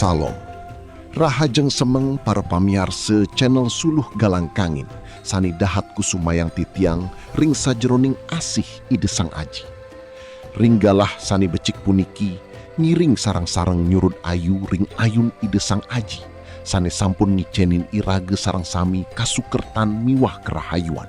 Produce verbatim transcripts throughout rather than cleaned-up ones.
Alom. Rahajeng semeng para pamiarsa channel Suluh Galang Kangin, sane dahat kusumayang titiang ring sajeroning asih Ida Sang Aji. Ring galah sane becik puniki, ngiring sareng-sareng nyurud ayu ring ayun Ida Sang Aji, sane sampun ngicenin iraga sareng sami kasukertan miwah karahayuan.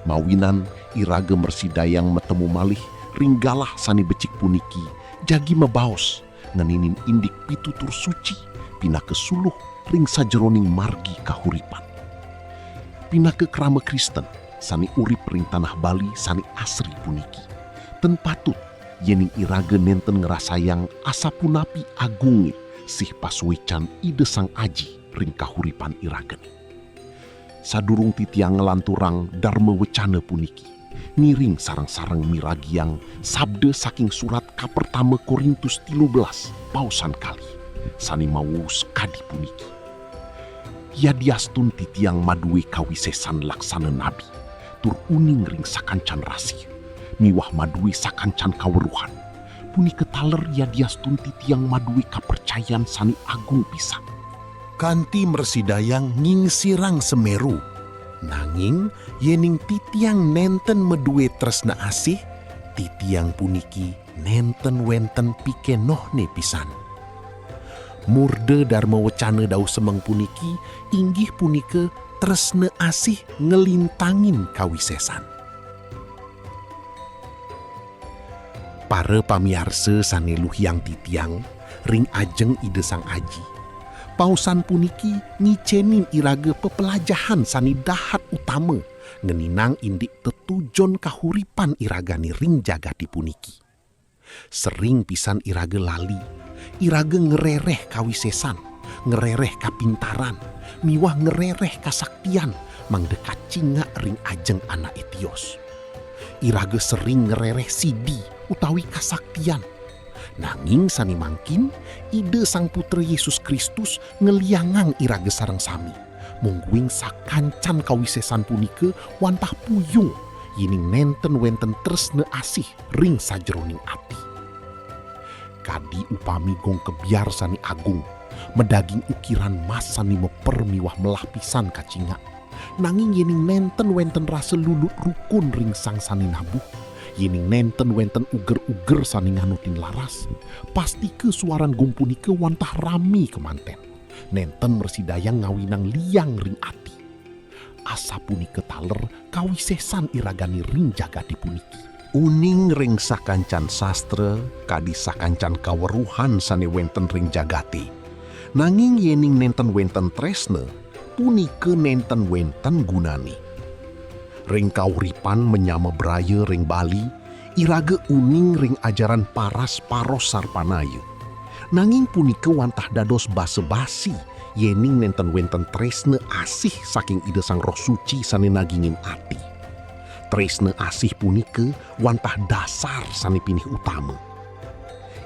Mawinan iraga mrasidayang matemu malih ring galah sane becik puniki, jagi mabaos ngeninin indik pitutur suci pinaka suluh ring sajeroning margi kahuripan. Pinaka krama Kristen sane urip ring tanah Bali sane asri puniki, ten patut yening iraga nenten ngrasayang asapunapi agunge sih pasuecan Ida Sang Aji ring kahuripan iragane. Sadurung titiang nglanturang darma wecana puniki, ngiring sareng-sareng miragiang sabda saking surat kapertama Korintus tilu belas, pausan kalih, sane mawuus kadi puniki: Yadiastun titiang madue kawisesan laksana nabi, tur uning ring sakancan rahasia, miwah madue sakancan kaweruhan, punika taler yadiastun titiang madue kapracayan sane agung pisan, kanti mrasidayang ngingsirang semeru. Nanging yening titiang nenten madue tresna asih, titiang puniki nenten wenten pikenohne pisan. Murda darma wecana dauh semeng puniki inggih punika tresna asih nglintangin kawisesan. Para pamiarsa sane luhiang titiang ring ajeng Ida Sang Aji, pausan puniki ngicenin iraga pepelajahan sane dahat utama ngeninang indik tetujon kahuripan iragane ring jagate puniki. Sering pisan iraga lali, iraga ngrereh kawisesan, ngrereh kapintaran, miwah ngrereh kasaktian, mangda kacingak ring ajeng anake tios. Iraga sering ngrereh sidi utawi kasaktian. Nanging sane mangkin, Ida Sang Putra Yesus Kristus ngliangang iraga sareng sami, mungguing sakancan kawisesan punika wantah puyung, yening nenten wenten tresna asih ring sajeroning ati. Kadi upami gong kebyar sane agung, madaging ukiran mas sane meper miwah melah pisan kacingak. Nanging yening nenten wenten rasa lulut rukun ring sang sane nabuh, yening nenten wenten uger-uger sane nganutin laras, pastika suaran gong punika wantah rame kemanten. Nenten mrasidayang ngawinang liang ring ati. Asapunika taler kawisesan iragane ring jagate puniki. Uning ring sakancan sastra, kadi sakancan kaweruhan sane wenten ring jagate. Nanging yening nenten wenten tresna, punika nenten wenten gunane. Ring kauripan manyama braya ring Bali, iraga uning ring ajaran paras paros sarpanaya. Nanging punika wantah dados basa-basi, yening nenten wenten tresna asih saking Ida Sang Roh Suci sane nagingin ati. Tresna asih punika wantah dasar sane pinih utama.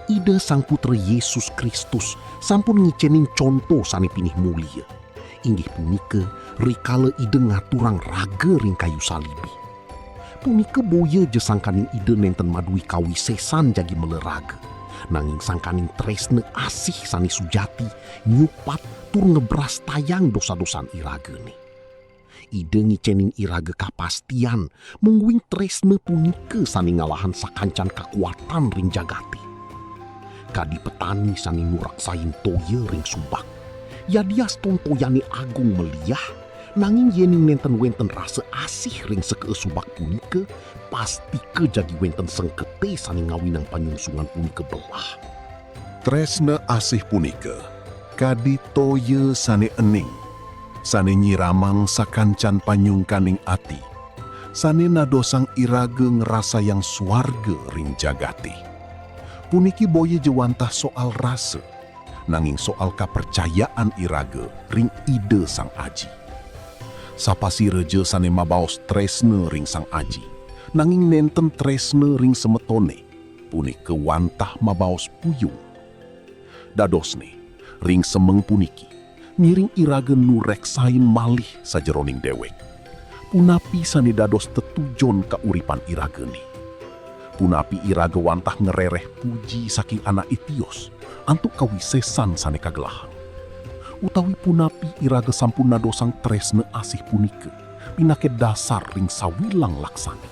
Ida Sang Putra Yesus Kristus sampun ngicenin conto sane pinih mulia. Inggih punika, rikala Ida ngaturang raga ring kayu salibe. Punika boya ja sangkaning Ida nenten madue kawisesan jagi mela raga, nanging sangkaning tresna asih sane sujati nyupat tur ngebrastayang dosa-dosan iragane. Ida ngicenin iraga kapastian, mungguing tresna punika sane ngalahang sakancan kakuatan ring jagate. Kadi petani sane nuraksain toya ring subak. Yadiastun toyane agung meliah, nanging yening nenten wenten rasa asih ring seka subak punika, pastika jagi wenten sengkete sane ngawinang panyungsungan punika belah. Tresna asih punika kadi toya sane ening, sane nyiramang sakancan panyungkaning ati, sane nadosang iraga ngrasayang suarga ring jagate. Puniki boya ja wantah soal rasa, nanging soal kapercayaan iraga ring Ida Sang Aji. Sapasira ja sane mabaos tresna ring Sang Aji, nanging nenten tresna ring semetone, punika wantah mabaos puyung. Dadosne, ring semeng puniki, ngiring iraga nureksain malih sajeroning dewek. Punapi sane dados tetujon kauripan iragane? Punapi iraga wantah ngrereh puji saking anake tios, antuk kawisesan sane kagelahang? utawi punapi iraga sampun nadosang tresna asih punika pinaka dasar ring sawilang laksana.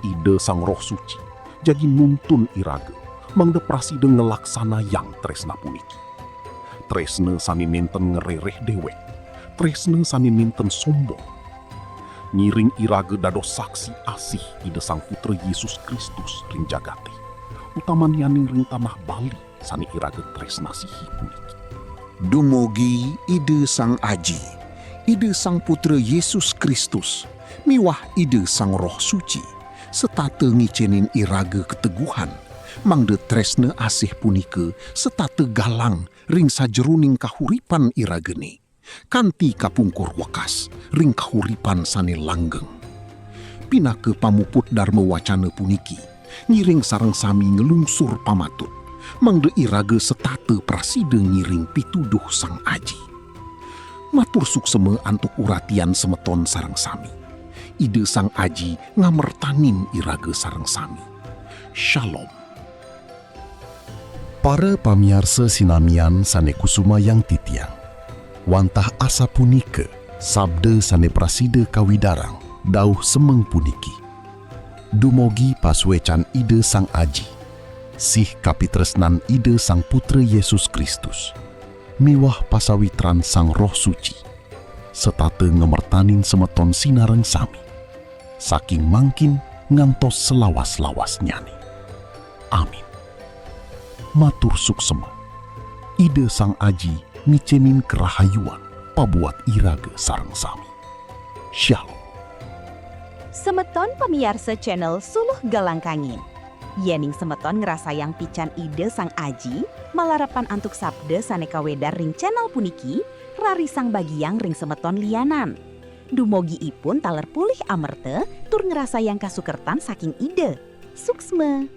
Ida Sang Roh Suci jagi nuntun iraga mangda prasida nglaksanayang tresna puniki. Tresna sane nenten ngrereh dewek, tresna sane nenten sombong. Ngiring iraga dados saksi asih Ida Sang Putra Yesus Kristus ring jagate, utamanyane ring tanah Bali sane iraga tresnasihi puniki. Dumugi Ida Sang Aji, Ida Sang Putra Yesus Kristus, miwah Ida Sang Roh Suci, setata ngicenin iraga kateguhan, mangda tresna asih punika setata galang ring sajeroning kahuripan iragane, kanti kapungkur wekas ring kahuripan sane langgeng. Pinaka pamuput darma wacana puniki, ngiring sareng sami nglungsur pamatut, mangda iraga setata prasida ngiring pituduh Sang Aji. Matur suksema antuk uratian semeton sareng sami. Ida Sang Aji ngamertanin iraga sareng sami. Shalom. Para pamiarsa sinamian sane kusumayang titiang, wantah asapunika sabda sane prasida kawidarang dauh semeng puniki. Dumugi pasuecan Ida Sang Aji, sih kapitresnan Ida Sang Putra Yesus Kristus, miwah pasawitran Sang Roh Suci, setata ngamertanin semeton sinareng sami, saking mangkin ngantos salawas-lawasnyane. Amin. Matur suksema. Ida Sang Aji ngicenin karahayuan pabuat iraga sareng sami. Shalom. Semeton pamiarsa channel Suluh Galang Kangin. Yening semeton ngrasayang pican Ida Sang Aji, malarapan antuk sabda sane kawedar ring channel puniki, rarisang bagiang ring semeton lianan. Dumugi ipun taler polih amerta tur ngrasayang kasukertan saking Ida. Suksma.